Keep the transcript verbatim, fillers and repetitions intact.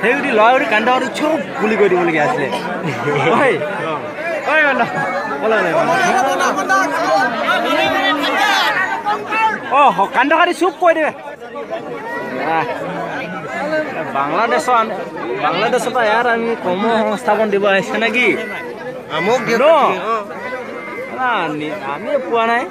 Hey, udi lo, udi kanda, udi chup, guli guli guli gas le. Oi, oi, mana? Wala le, mana? Oh, ho, kanda hari chup koi de. Ah, Bangladesh, Bangladesh pa yaar, ami komo sthapon dibo aise naki? Amok dia. No. Ani, ami puanai.